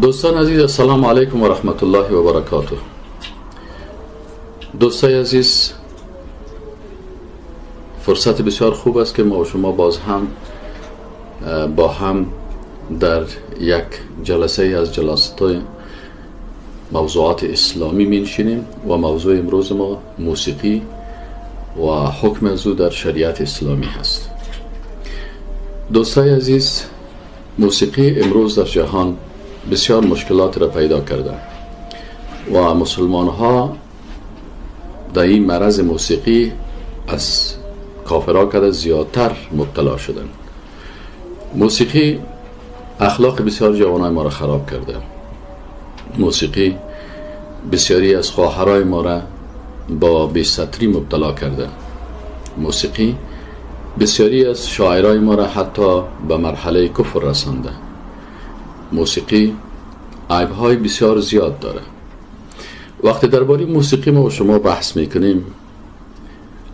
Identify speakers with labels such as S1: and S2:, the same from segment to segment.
S1: دوستان عزیز، السلام علیکم و رحمت الله و برکاته. دوستای عزیز، فرصت بسیار خوب است که ما و شما باز هم با هم در یک جلسه از جلسات موضوعات اسلامی می‌نشینیم و موضوع امروز ما موسیقی و حکم از او در شریعت اسلامی هست. دوستای عزیز، موسیقی امروز در جهان بسیار مشکلات را پیدا کرده و مسلمان ها در این مرض موسیقی از کافرها کرده زیادتر مبتلا شدن. موسیقی اخلاق بسیار جوانای ما را خراب کرده. موسیقی بسیاری از خواهرای ما را با بی‌ستری مبتلا کرده. موسیقی بسیاری از شاعرای ما را حتی به مرحله کفر رسانده. موسیقی عیب‌های بسیار زیاد داره. وقتی درباره موسیقی ما و شما بحث میکنیم،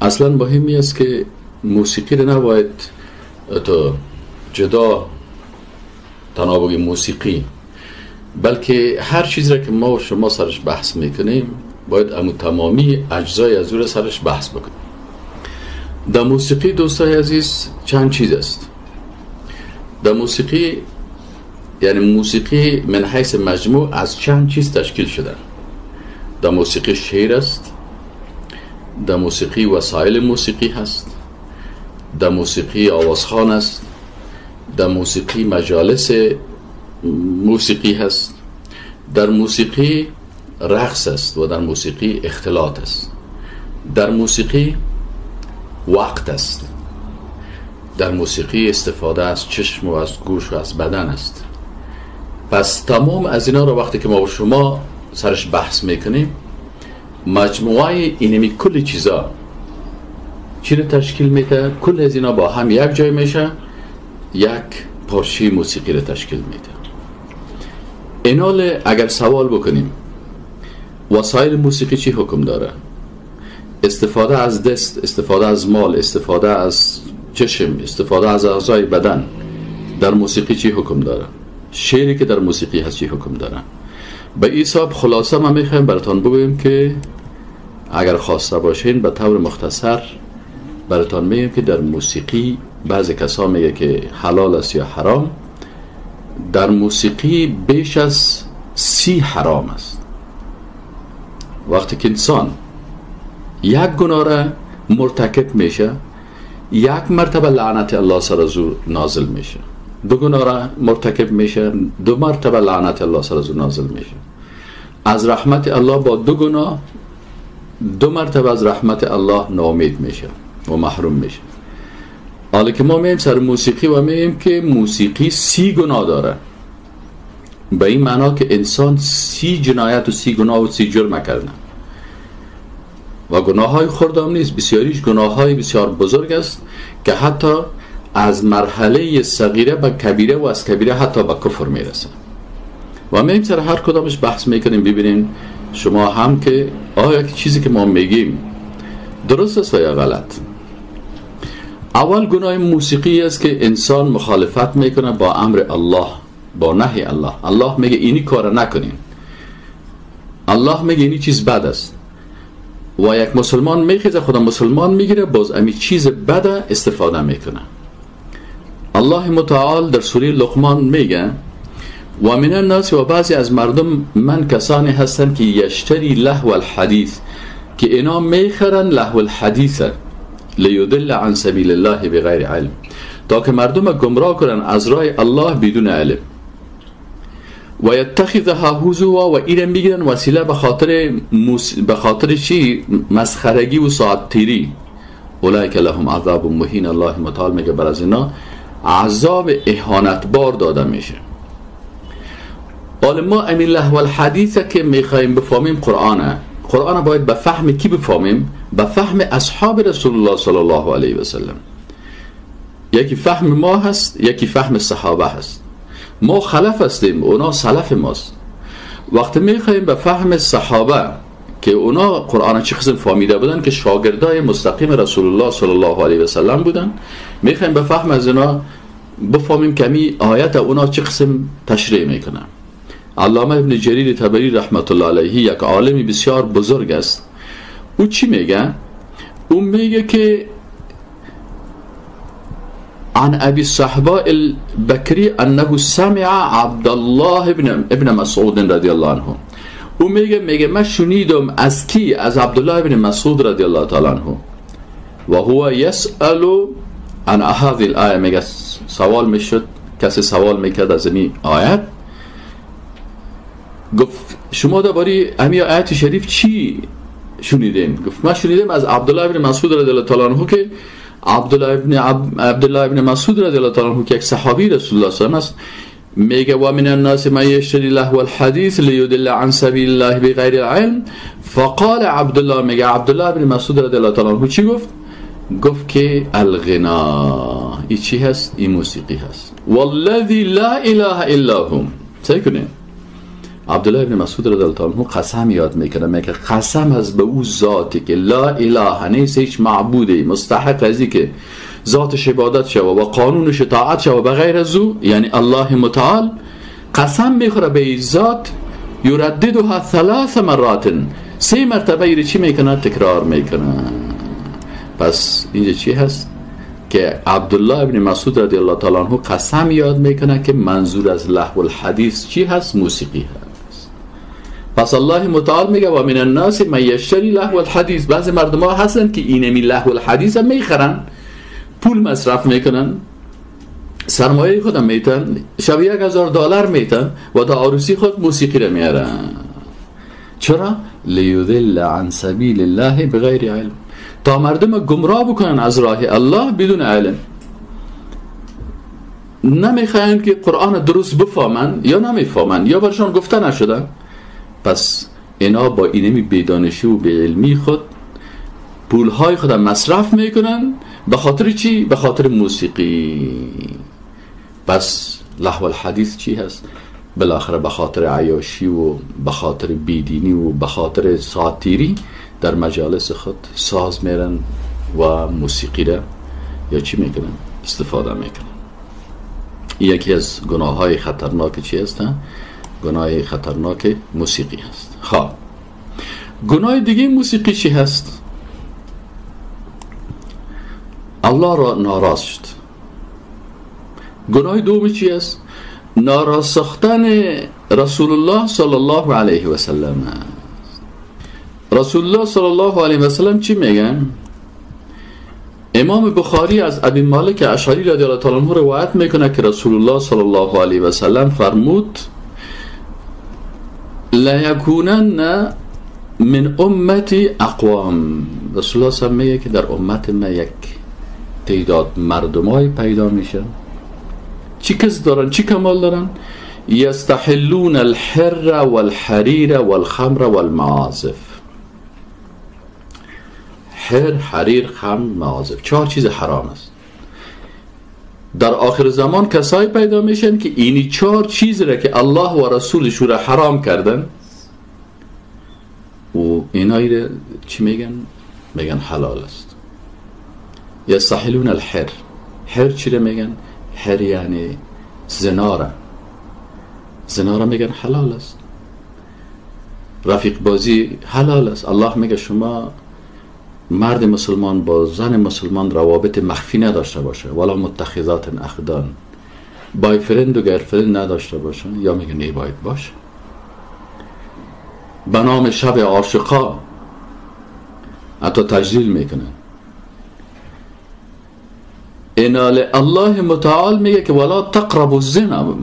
S1: اصلا مهمی است که موسیقی را نباید تو جدا تنها بگیم موسیقی، بلکه هر چیز را که ما و شما سرش بحث میکنیم باید امو تمامی اجزای از او را سرش بحث بکنیم. در موسیقی دوستای عزیز چند چیز است. در موسیقی، یعنی موسیقی من حیث مجموع از چند چیز تشکیل شده. در موسیقی شعر است، در موسیقی وسایل موسیقی هست، در موسیقی آوازخوان است، در موسیقی مجالس موسیقی هست، در موسیقی رقص است و در موسیقی اختلاط است، در موسیقی وقت است، در موسیقی استفاده از چشم و از گوش و از بدن است. پس تمام از اینا رو وقتی که ما و شما سرش بحث میکنیم، مجموعه اینمی کل چیزا چی رو تشکیل میده؟ کل از اینا با هم یک جای میشه، یک پارچه موسیقی رو تشکیل میده. اینال اگر سوال بکنیم وسایل موسیقی چی حکم داره؟ استفاده از دست، استفاده از مال، استفاده از چشم، استفاده از اعضای بدن در موسیقی چی حکم داره؟ شعری که در موسیقی هست چی حکم داره؟ به این حساب خلاصه ما میخوایم براتان بگویم که اگر خواسته باشین به طور مختصر براتان میگیم که در موسیقی بعضی کسا میگه که حلال است یا حرام. در موسیقی بیش از 30 حرام است. وقتی که انسان یک گناه را مرتکب میشه، یک مرتبه لعنت الله سر از او نازل میشه. دو گناه را مرتکب میشه، دو مرتبه لعنت الله سر از او نازل میشه. از رحمت الله با دو گناه دو مرتبه از رحمت الله ناامید میشه و محروم میشه. حالا که ما میایم سر موسیقی و میگیم که موسیقی 30 گناه داره، به این معنا که انسان 30 جنایت و 30 گناه و 30 جرم کرده و گناه های خردام نیست، بسیاریش گناه های بسیار بزرگ است که حتی از مرحله صغیره به کبیره و از کبیره حتی به کفر میرسه. و میایم سر هر کدامش بحث میکنیم، ببینیم شما هم که آیا چیزی که ما میگیم درست است یا غلط. اول گناه موسیقی است که انسان مخالفت میکنه با امر الله، با نهی الله. الله میگه اینی کار نکنین، الله میگه اینی چیز بد است و یک مسلمان میخیزه خدا مسلمان میگیره، باز امی چیز بد استفاده میکنه. الله متعال در سوره لقمان میگه و من الناس، و بعضی از مردم من کسانی هستند که یشتری لهو الحدیث، که اینا میخرن لهو الحدیث لیدل عن سبیل الله بغیر علم، تا که مردم گمراه کنن از راه الله بدون علم. و یتخذها هزوا، و اینا میگیرن وسیله به خاطر چی؟ مسخرگی و ساعت تیری. اولئک لهم عذاب مهین. الله متعال میگه بر از اینا عذاب اهانت بار داده میشه. حالا ما امین لهو الحدیث که میخوایم بفهمیم قرآنه، قرآن باید به فهم کی بفهمیم؟ به فهم اصحاب رسول الله صلی الله علیه و سلم. یکی فهم ما هست، یکی فهم صحابه هست. ما خلف هستیم، اونا سلف ماست. وقتی میخوایم به فهم صحابه که اونا قرآن چه قسم فهمیده بودن که شاگردای مستقیم رسول الله صلی الله علیه و سلم بودن، میخوایم به فهم از اونا بفهمیم که می آیت اونا چه قسم تشریح میکنن. علامه ابن جریر طبری رحمت الله علیه یک عالمی بسیار بزرگ است. او چی میگه؟ او میگه که عن ابي الصحباء البکری انه سمع عبد الله ابن مسعود رضی الله عنه. او میگه من شنیدم از کی؟ از عبدالله ابن مسعود رضی الله تعالی عنه. و هو یسأل عن هذه الآیه، میگه سوال میشد، کسی سوال میکرد از این آیت، گفت شما درباره همین آیت شریف چی شنیدین؟ گفت من شنیدم از عبدالله ابن مسعود رضی الله تعالی عنه که عبدالله ابن مسعود رضی الله تعالی عنه که یک صحابی رسول الله صلی الله علیه و است، میگه و من الناس من یشتری لهو الحدیث لیدل عن سبیل الله بغیر علم. فقال عبدالله، میگه عبدالله ابن مسعود رضی الله تعالی عنه چی گفت؟ گفت که الغنا، این چی هست؟ این موسیقی هست. والذی لا اله الا هم. سعی کنین عبدالله ابن مسعود رضی الله تعالی عنه قسم یاد میکنه، میگه قسم از به او ذاتی که لا اله نیست هیچ معبودی مستحق ازی که ذاتش عبادت شوه و قانونش اطاعت شوه بغیر از او، یعنی الله متعال، قسم میخوره به این ذات، یرددها ثلاث مرات، 3 مرتبه ایره چی میکنه؟ تکرار میکنه. پس اینجا چی هست؟ که عبدالله ابن مسعود رضی الله تعالی عنه قسم یاد میکنه که منظور از لهو الحدیث چی هست؟ موسیقی هست. پس الله متعال میگه و من الناس من یشتری لهو الحدیث. بعضی مردم ها هستن که اینمی لهو الحدیث هم میخرن، پول مصرف میکنن، سرمایه خودم میتن، شب $1000 میتن و تا عروسی خود موسیقی رو میارن. چرا؟ لیضل عن سبیل الله بغیر علم، تا مردم گمراه بکنن از راه الله بدون علم. نمیخواین که قرآن درست بفهمن یا نمیفهمن یا برشان گفته نشده. پس اینا با اینمی بیدانشی و بیعلمی خود پولهای خود مصرف میکنن. به خاطر چی؟ به خاطر موسیقی. پس لهو الحدیث چی هست؟ بالاخره به خاطر عیاشی و به خاطر بیدینی و به خاطر ساتیری در مجالس خود ساز میرن و موسیقی را یا چی میکنن؟ استفاده میکنن. یکی از گناه های خطرناک چی هست؟ گناه خطرناک موسیقی هست. خب گناه دیگه موسیقی چی هست؟ الله را ناراض شد. گناه دوم چی است؟ ناراض ساختن رسول الله صلی الله علیه و سلم. رسول الله صلی الله علیه و سلم چی میگن؟ امام بخاری از ابی مالک اشعری رضی الله تعالی عنه روایت میکنه که رسول الله صلی الله علیه و سلم فرمود لا یکونن من امتی اقوام. رسول الله صلی الله علیه و سلم میگه که در امت ما یک تعداد مردمای پیدا میشن، چی کس دارن؟ چی کمال دارن؟ یستحلون الحر والحریر والخمر والمعازف. حر، حریر، خمر، معازف، 4 چیز حرام است. در آخر زمان کسایی پیدا میشن که اینی 4 چیز را که الله و رسولش را حرام کردن و اینایی را چی میگن؟ میگن حلال است. یستحلون الحر. حر چی را میگن؟ حر یعنی زنا را، زنا را میگن حلال است. رفیق بازی حلال است. الله میگه شما مرد مسلمان با زن مسلمان روابط مخفی نداشته باشه، ولا متخذات اخدان، boyfriend و girlfriend نداشته باشه، یا میگه نه باید باشه. به نام شب عاشقا حتی تجلیل میکنن. اینال الله متعال میگه که ولا تقربوا الزنا،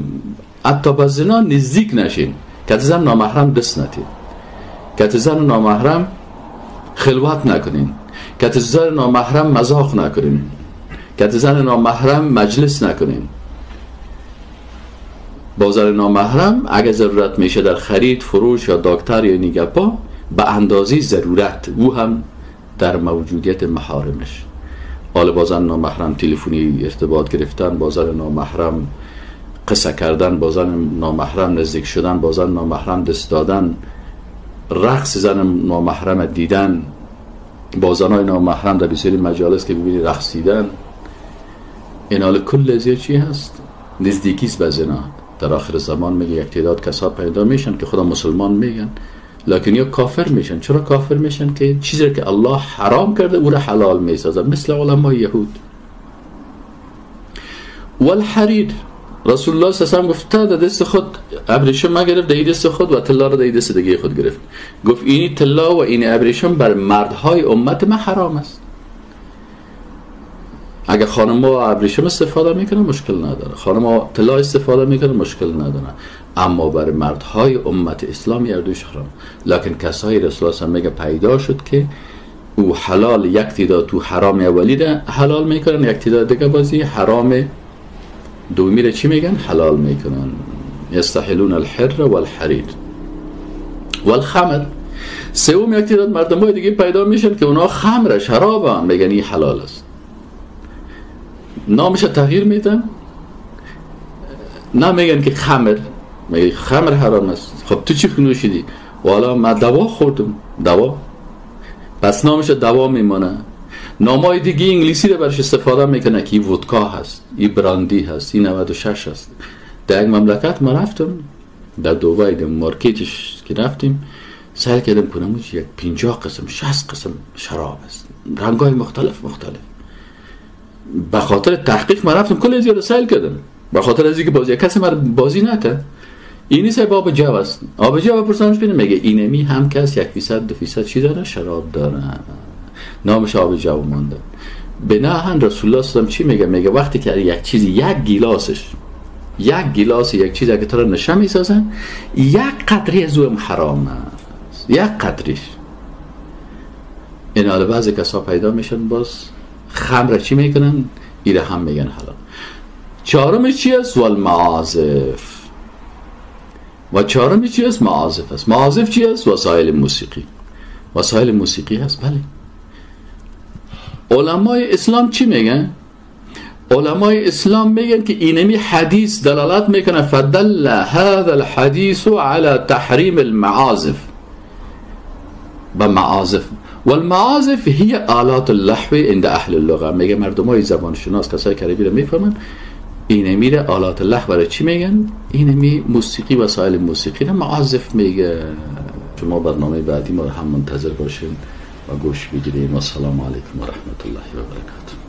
S1: حتی به زنا نزدیک نشین، که زن نامحرم دست نتید، که زن نامحرم خلوت نکنین، که زن نامحرم مذاق نکنین، که زن نامحرم مجلس نکنین. با زن نامحرم اگه ضرورت میشه در خرید فروش یا دکتر یا نیگپا به اندازه ضرورت، او هم در موجودیت محارمش. حالا با زن نامحرم تلفنی ارتباط گرفتن، با زن نامحرم قصه کردن، با زن نامحرم نزدیک شدن، با زن نامحرم دست دادن، رقص زن نامحرم دیدن، با زنای نامحرم در بسیاری مجالس که ببینی رقصیدن، این حال کل از چی هست؟ نزدیکیست به زنا. در آخر زمان میگه یک تعداد کسا پیدا میشن که خدا مسلمان میگن، لکن یا کافر میشن. چرا کافر میشن؟ که چیزی که الله حرام کرده او را حلال میسازن، مثل علمای یهود. والحریر، رسول الله صلی الله علیه و گفت در دست خود ابریشم گرفت، در دست خود، و طلا را در دست دیگه خود گرفت. گفت اینی طلا و این ابریشم بر مردهای امت من حرام است. اگه خانم‌ها ابریشم استفاده میکنن مشکل نداره، خانم‌ها طلا استفاده میکنن مشکل نداره، اما بر مردهای امت اسلام اردوش حرام. لکن کسایی رسول الله میگه پیدا شد که او حلال یک تعداد تو حرام اولی ده حلال میکنن، یک تعداد دیگه بازی حرام دومی را چی میگن؟ حلال میکنن. یستحلون الحر والحریر والخمر. سوم یک تعداد مردم های دیگه پیدا میشن که اونا خمر شراب میگن این حلال است، نامش تغییر میدن، نه میگن که خمر، میگن خمر حرام است. خب تو چی نوشیدی؟ والا من دوا خوردم، دوا، پس نامش دوا میمانه. نامای دیگه انگلیسی رو برش استفاده میکنه که این ودکا هست، این براندی هست، این 96 هست. در یک مملکت ما رفتم، در دوبای در مارکتش که رفتیم سعی کردم کنم یک 50 قسم 60 قسم شراب است، رنگای مختلف مختلف. به خاطر تحقیق من رفتم کل زیاد سیل کردم، به خاطر از اینکه بازی کسی من بازی نکرد. اینی سه آب جو است، آب جو پرسانش کنیم میگه اینمی هم کس 1% 2% چی داره؟ شراب داره، نامش آب جو مانده. بناهن رسول الله صلی الله علیه و چی میگه؟ میگه وقتی که یک چیزی، یک گیلاسش، یک گیلاس یک چیز اگه تو رو نشه میسازن، یک قطره از او حرام است، یک قطریش. این حال بعضی کسا پیدا میشن باز خمر چی میکنن؟ ایره هم میگن حلال. چهارمش چی است؟ والمعازف. و چهارمش چی است؟ معازف است. معازف چی است؟ وسایل موسیقی. وسایل موسیقی هست. بله. علمای اسلام چی میگن؟ علمای اسلام میگن که اینمی حدیث دلالت میکنه، فدل هذا الحدیث على تحریم المعازف. به معازف، والمعازف هي آلات اللحو عند اهل اللغه. میگه مردمای زبان شناس، کسایی که عربی رو میفهمن، اینمی رو آلات اللحو برای چی میگن؟ اینمی موسیقی، وسایل موسیقی رو معازف میگه. شما برنامه بعدی ما رو هم منتظر باشین و گوش بگیریم. السلام علیکم و رحمت الله و برکاته.